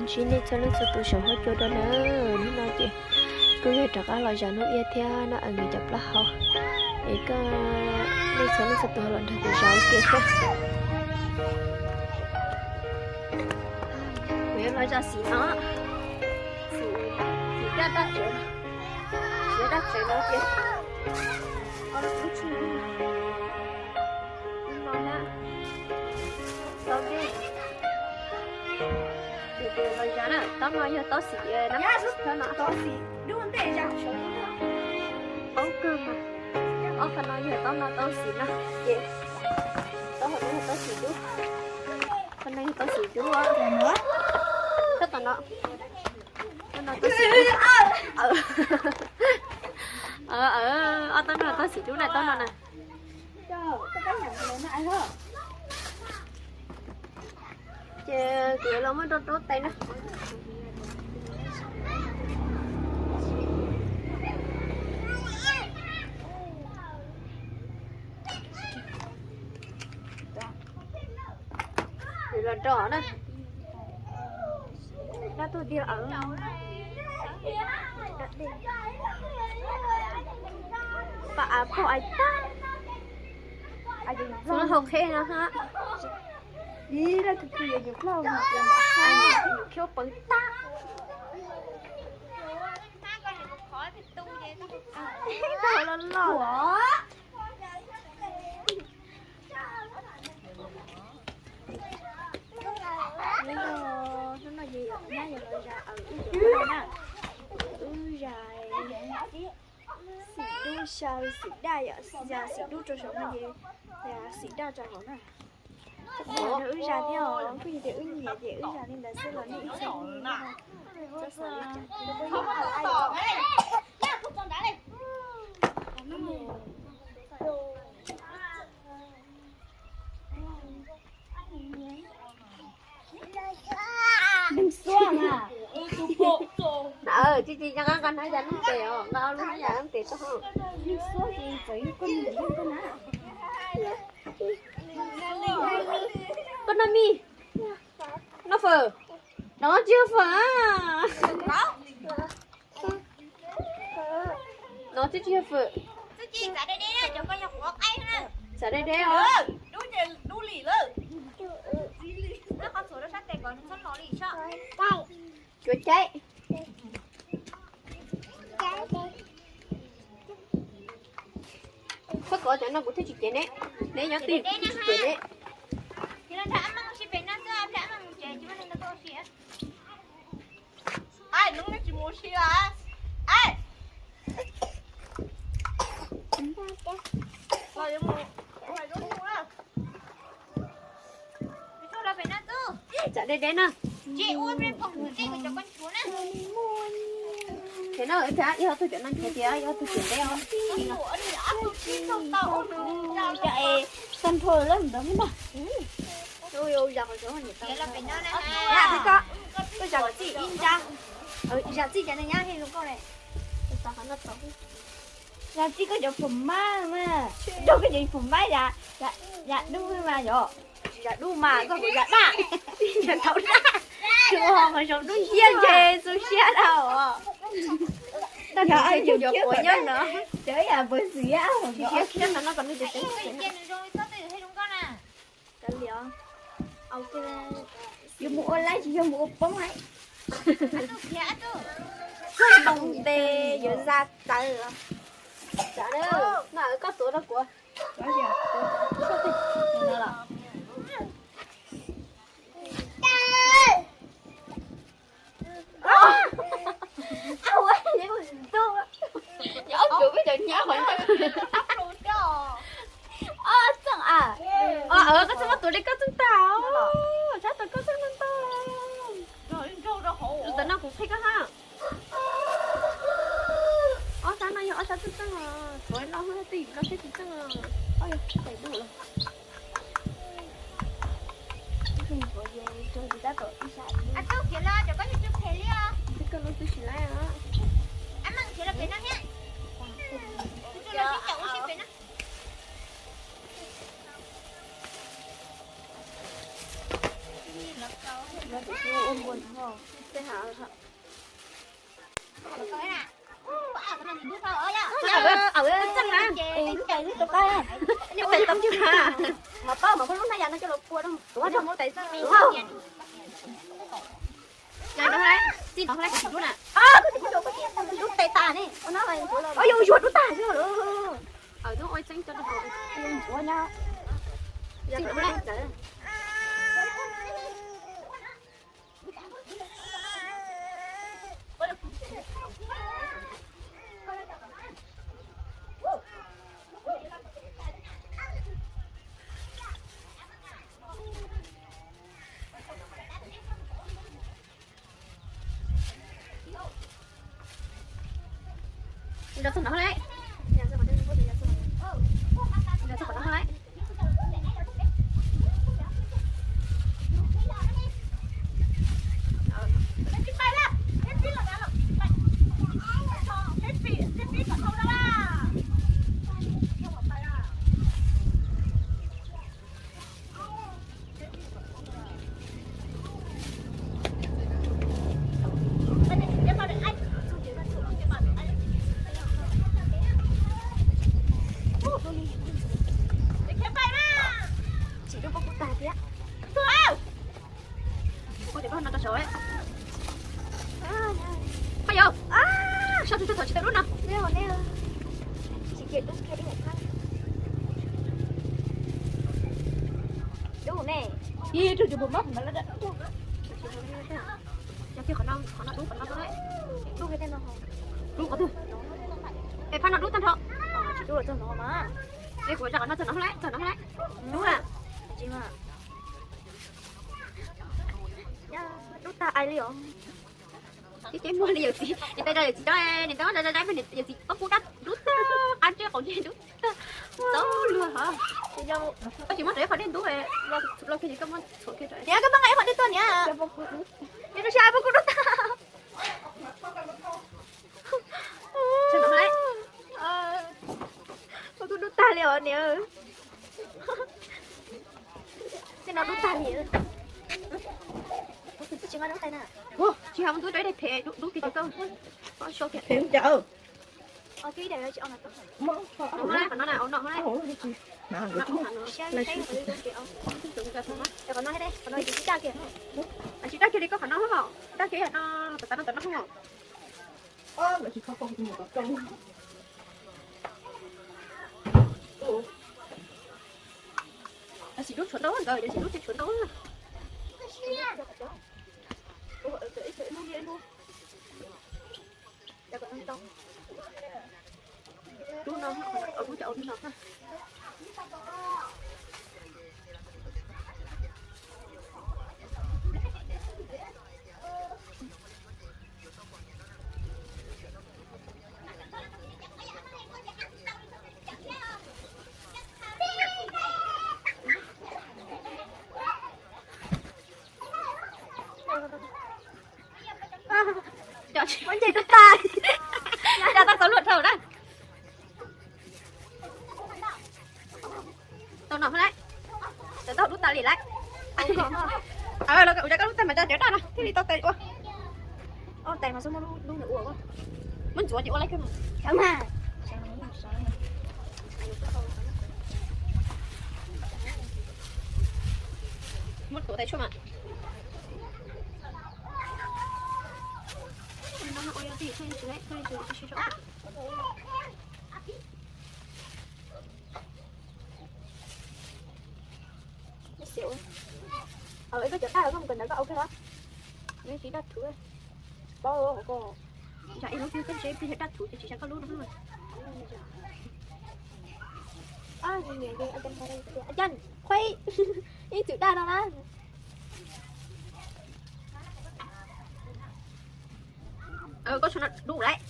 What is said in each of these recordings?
Ntsib nej txhua leej txhua tus saum huab cua dua na. Hnub no ces kuj yog rov qab los zam Nuj Iab thiab Nuj Ees nkawd cov plaub hau, es koj, nej txhua leej txhua tus los nrog kuv zam ua ke thiab. Kuv yuav los zam xim no, xim, xim daj daj tsev, xim daj tsev no ces, ua lub tsheb no na, tau dej. Ces kuv los zam na, taub no yog taub xim, taub xim dub ntej zam saud, taub kawg mas. Ob qho no yog taub no taub xim no, ces taub hau no yog taub xim dub, qhov no yog taub xim dub, tab tom no, taub no taub xim dub. Ob taub no taub xim dub na, taub no na. Ces kuv yuav los muab rau rau tes na. Kuv los rau na. Dab tuag tiag. Pom av pom av tag. Hau qheb no ha. Ib laj kws kws yuav yuav ploj mus tias khiav pawv tag. Koj los los. Hnub no ces nyab yuav los zam wb cov na, wb zam xim dub xyaw xim daj yom, zam xim dub rau saum no ces xim daj rau hauv na. Wb zam thiab os, kuj yog tias wb nyiam ces wb zam li ntawd xwb los nej ib txhia txhob xav li cas. Tsis tsis nco qab nqa hnab yas lub tes os, nqa ob lub hnab yas lub tes rau hauv. Koj noj mis, noj fawm, no tsis yog fawm a. No twb tsis yog fawm. Xav deb deb os. Cuav caib. Koj kov cov no kuv thiaj tsis cev ne. Neb nyob twj ywm kuv tsis cev ne. Tsam deb deb na. Ces no ib tug cov no nrhiav tias ib tug cem deb os. Cov es tag nrho lawm ntawd mas. Koj zam kom txij ib nrab. Zam txij cov no nyab thiaj zoo nkauj ne. Zam txij koj cov phom mab mas, rau koj cov phom mab zam, zam dub mas yom. Zam dub mas koj kuv zam daj, zam thaum daj. Tsuas ho mas zoo dub nciab ntshe xu siab dhau os. Cov quav nyob no, cov yam npawg xwm yam. Kav liam, yuav mus ua laib tsis yog mus ua poob lawm. Txog ntoo nte yuav za tawv. Tsam no koj tuav rau kuv. Ob cuav koj cov nyab qhov ntawd. Ob txooj a. Koj txooj tuav li koj txooj tag os. Tsab tuav koj txooj tag. Ntawm no kuv qhia koj ha. Ob sab no yog ob sab txooj tag os. Tuav no twj ywm no thiab tsis txooj os. Ob yog tais dub los. Ib tug ntxuav ces rau tab tom ib sab. Twb koj lub twb tsis laib os. Yuav dub tag. Nrog txog no lawm. Nrog txog qhov no lawm. Tsis rub pob kub tag thiab. Ua cov no rau saud. Ho yog, sau tsuag tsuag thaum tsis tau rub no. Ib tug cus pus mob no. Qhov no, qhov no dub, qhov no dub. Dub qhov twg? Es phab no dub tag nrho. Es kuv zam qhov no txog no lawm, txog no lawm. Dub na. Dub tag ai li os. Tib ceb muag li yawm txiv, niam tais rau yawm txiv cov, niam tais muab zais zais zais, yawm txiv pob kub dub tag, qab ntsej qaum ntsej dub tag, txaus luag hov. Koj tsis muab rau ib qho dej ntub, los kiag ces koj muab txhuam kiag rau. Niam, koj muab nqa ib qho dej tuaj niam. Niam, rau siab pob kub dub tag. Pob kub dub tag li os niam. Tej no dub tag li. Tsis nqa ntub tais na. Tsis nqa ntub tais, dub kiag ces koj so kiag. Qhov no na, qhov no na, au no na. Qhov no, qhov no tsis daj kiag li koj qhov no, daj kiag no, tam tam no tam no. Sim dub tshuav ntau ntawd, sim dub tshuav ntau. Dub no, dub cov no. Muab nce dub tag. Coj tau txaus luag dhau na. Tau no lawm. Tau dub tas li lawm. Ua cas koj lub tais mas cov daj no thiaj li tau tais ua. Tais mas xub muab lub ua. Muab ntxuav ces ua lawm. Muab tuav tais tshuaj mas. Koj cov daj koj mus kawm ntawv koj au kiag los? Nws tsis daj thuv. Paub koj, tsam ib lub twg koj ntshe plig daj thuv ces tsis xav koj lub no. Qhuaib ib txwm daj no na. Koj tshuav no dub lawm.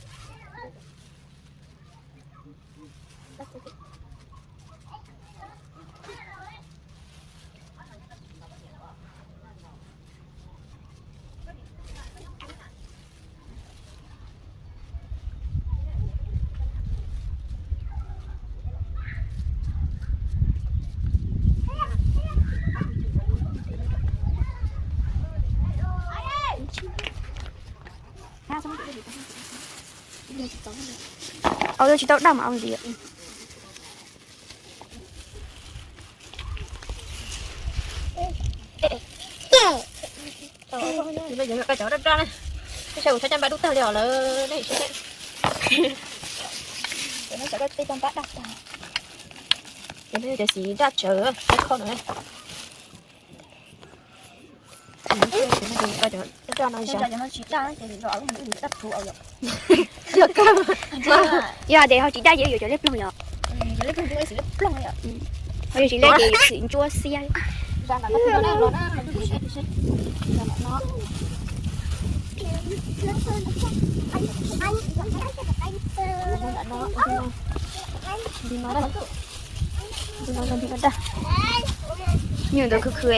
Au, tsis tau daj mas au ntxiv. Cov daj daj na, saib kuv txhob caj npab dub tag li os lawm ne. Ces no cov xim daj tsawv, daj kho no. Daj no, yog tias ho tsis daj ces yuav cov liab ploog yom. Ho yog tsis daj ces yuav xim ntsuab xiab. Nyuam ntawd khwv khwv,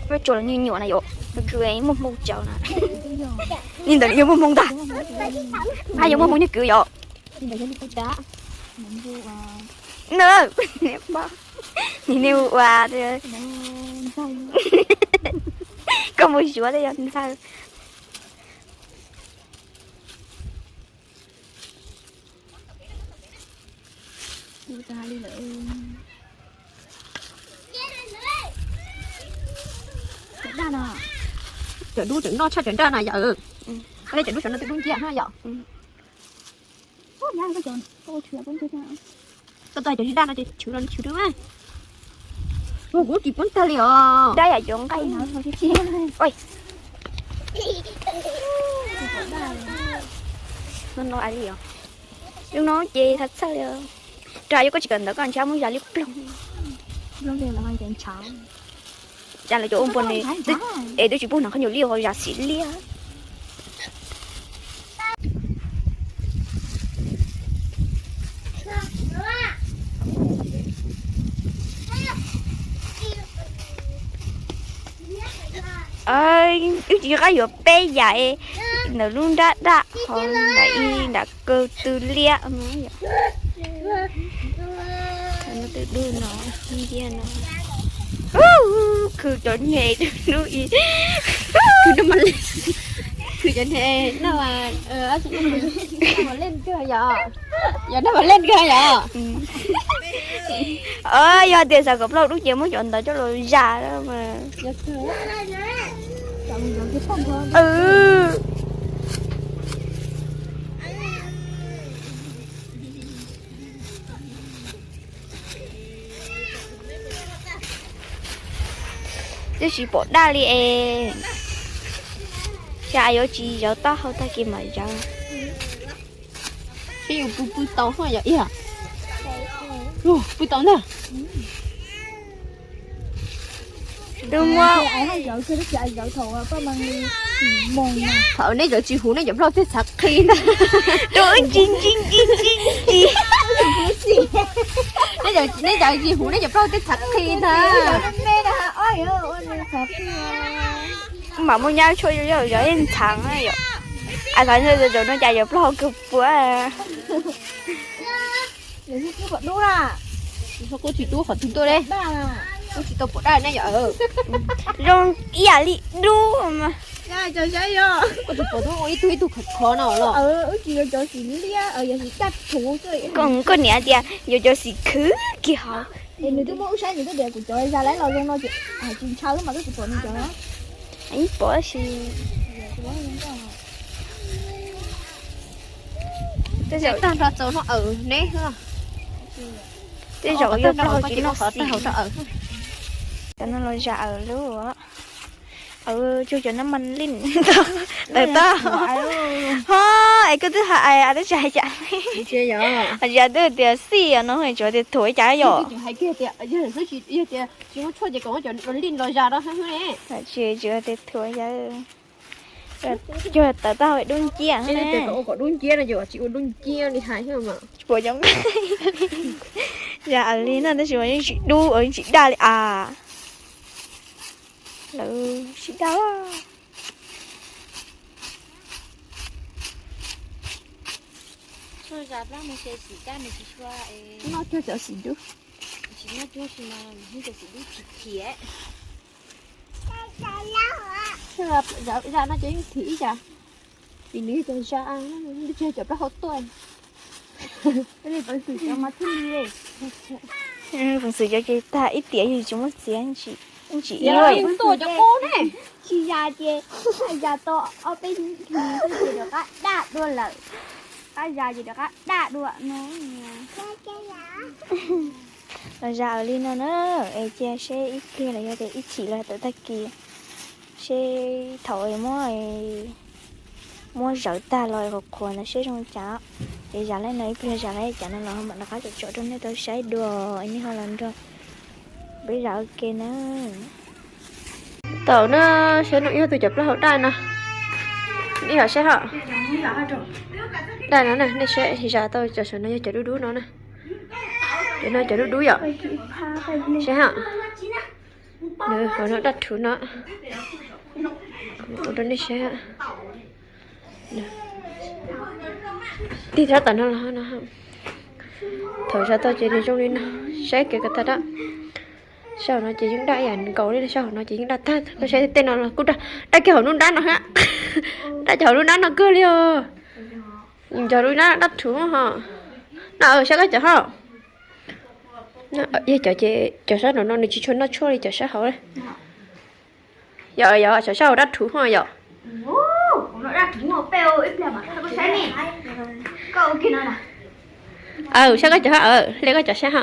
muab tsuas los nyuam nyuam na yom, khwv khwv muaj hmoo tsaus na. Li ntawd yuav muaj hmoo ntag. Haj yuav muaj hmoo nyob kwv yom. Na, niam ua, koj mus suav tej yog ntxawg. Cov dub tseem noj tshaj cov nraj na yom. Cov dub saum no twb dub nciab na yom. Koj tau cov daj no ces chwv los chwv dub. Kuv tsis poob tag li os. Daj yam cov nqaij. No no li os. Lub no ces thab txhawj li. Rau yuav koj tsis kawm ntawv koj ntshav muab zas liab ploog. Zas lawv cov ua npua ne, es twb tsis pub hnav qhob nyuam liaj ho zas xim liab. Wb tsis qab yuav peb yam ntawm lub nrab daj qhov nram ib nram kaw tw liab. Twb dub no, nciab no. Khwv cov hnev dub ib. Khwv cov hnev no, yog noj mas leej kawg yom. Yog tias xav kom plaub dub ces muab cov ntawd coj los zas mas. Twb tsis pom daj li es, xyov yuav tsis zov taub hau tag kis mam zov. Peb yuav pw pw tau yom. Pw tau ntag. Twb muab. Thaum neb zov tsis huv neb cov plaub tej txhav qhi ntag. Dub ntsis ntsis ntsis ntsis ntsis. Neb zov tsis huv neb cov plaub tej txhav qhi ntag. Mam muaj nyab tshuaj zov ntxhaav yom. As xav ntshe zaum no cas yuav plaub hau kawg puav. Kuv tsis dub qhov twg tuaj li. Kuv tsis tau pom daj ne yom. Zoo ib yam li dub mas. Kuv tsis pom dub ua ib tug ib tug khov khov no los. Koj niam tias yuav cov xim khwv kiag hauv. Nws twb muab ub saib nws twb tias kuv cov zas laib los zoo no ces tsis ntshaw mas koj tsis pom nws cov. Ib pom si. Tej zaum tag nrho txaus no aws neb. Tej zaum yog plaub hau tsis noj xim. Cov no los zas aws lub. Aws, tsuag cov nab mas lij tawm tag. Ho, es koj twb hais tab sis hais cas li? Zas twb tias xij no tsuas tias thuam cas yom. Tsis muaj tshuaj ces kom cov lij los zas. Tsis, tsuas tias thuam cas. Cuag tawm tag dub nciab. Kom ua kom dub nciab no ces tsis ua dub nciab li hais. Tsis pom cov nqaij. Zas aws li no tab sis mas yeej tsis dub, yeej tsis daj li as. Lawv sib daj. Tshuaj zas plab mus ces xim daj nws tsis tshua. Noj cuag cov xim dub. Tsis noj cuag si mas hnub cov xim dub tsis khiav. Zas no ces yeej thim ib yam. Vim nws yog cov zaj, nws tsis yog cov plaub hau tuaj. Peev xwm cov mas thiaj li, peev xwm cov ces tag ib tiam yus tsis muab txiav, tsis ib tuaj cov qub ne. Tsis zas ces, zas tau ob peb hnub ces rov qab daj dua lawm. Qab zas ces rov qab daj dua no. Los zas li no na, es cia seb ib pliag los yog tias ib chim los tawm tag kis, seb thaum muab, muab zawv tag los qhuav qhuav ntawd seb zoo li cas. Ces zas li no ib pliag, zas li cas no los mam rov qab tsom tsom rau nej tau saib dua, nej ho los nrog peb zas ua ke na. Tau na, saib no ib tug cov plaub hau daj no, nej ho saib hos. Daj no na, nej saib zas tau cov saum no yog cov dub dub no na. Cov no cov dub dub yom. Saib hos. Nws hauv no daj rhuv no. Ua rau nej saib. Tig rab tom no los no. Thaum zas tau ces nws zoo li no. Saib kev ko tag dab. Sab hauv no ces yeej daj ib yam nkaus li, sab hauv no ces yeej daj tag. Koj saib tej no los kuj daj, daj kiag hauv lub nrab no hab. Daj cov hauv lub nrab no kawg li os. Cov lub nrab daj rhuv ho. No saib koj cov ho. Yog cov ces cov sab nraum no nws tsis tshua noj tshuaj li cov sab hauv. Yog, yog cov sab hauv daj rhuv ho yom. Aw, saib koj cov ho, aw, liab koj cov sab ho.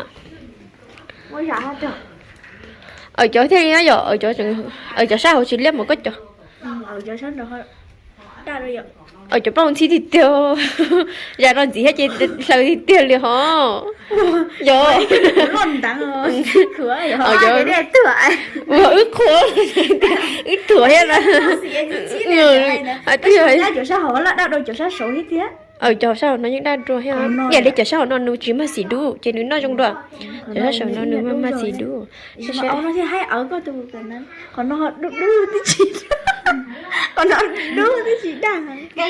Aw, cov thiaj li yom, aw, cov sab hauv tsis liab npaum koj cov. Aw, cov plaub ntxhib tiag tiag. Zas no ntxiv thiab ces hlaws tiag tiag li hos. Yog, ua wb qhuav, wb thuam thiab na. Cov sab hauv no yeej daj dua thiab, ib yam li cov sab hauv no nws tsis mag xim dub ces nws noj zoo dua. Cov sab saum no nws mag mag xim dub. Qhov no dub dub tib si, qhov no dub tib si daj. Ib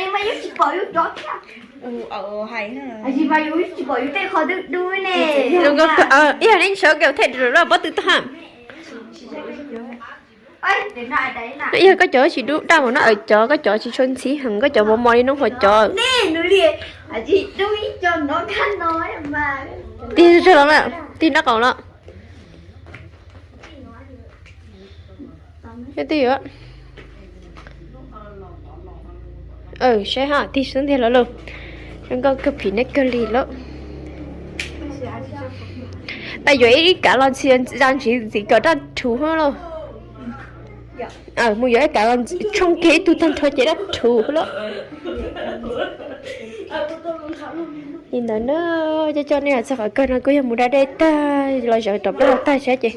yam li sawv kev thej rau pob tw tag. Ib yam koj cov tsis dub daj mas no, aw, cov koj cov tsis tshua ntxhiv heev, koj cov mos mos li noob qhuav cov. Tig los, tig nraub qaum los. Tig, saib hos, tig xwb ntiag los lauj. Zoo nkauj kawg, phim nej kawg li lauj. Pab yuav ib kav los ntxhi, zas ntxiv ntxiv kom daj rhuv lauj. Mus yuav ib kav los tshooj kiag ib tug tag nrho ces daj rhuv lauj. Li ntawd na, coj coj nej los txog qhov kawg no kuj yog mus da dej tag los zaws rov plaub hau tag sab ces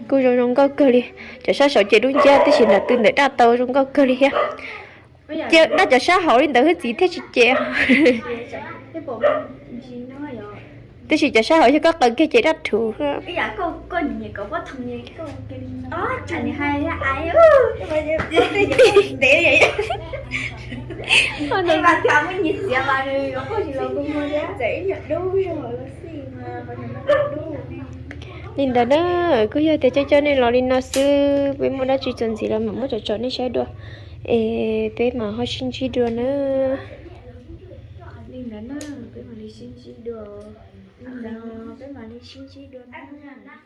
kuj zoo zoo nkauj kawg li. Cov sab saud ces dub nciab tib si, nram tw ntawm daj tau zoo nkauj kawg li thiab. Ces daj cov sab hauv li ntawd hwj txiv thiaj tsis ces. Tab sis cov sab hauv yog koj qaws kiag ces daj rhuv. Li ntawd na, kuj yog tias coj coj nej los li no xwb, peb muaj dab tsi txuas ntxiv los mam muab tsom tsom nej saib dua, es peb mam ho sib ntsib dua na. Li ntawd na, peb mam li sib ntsib dua, peb mam li sib ntsib dua na.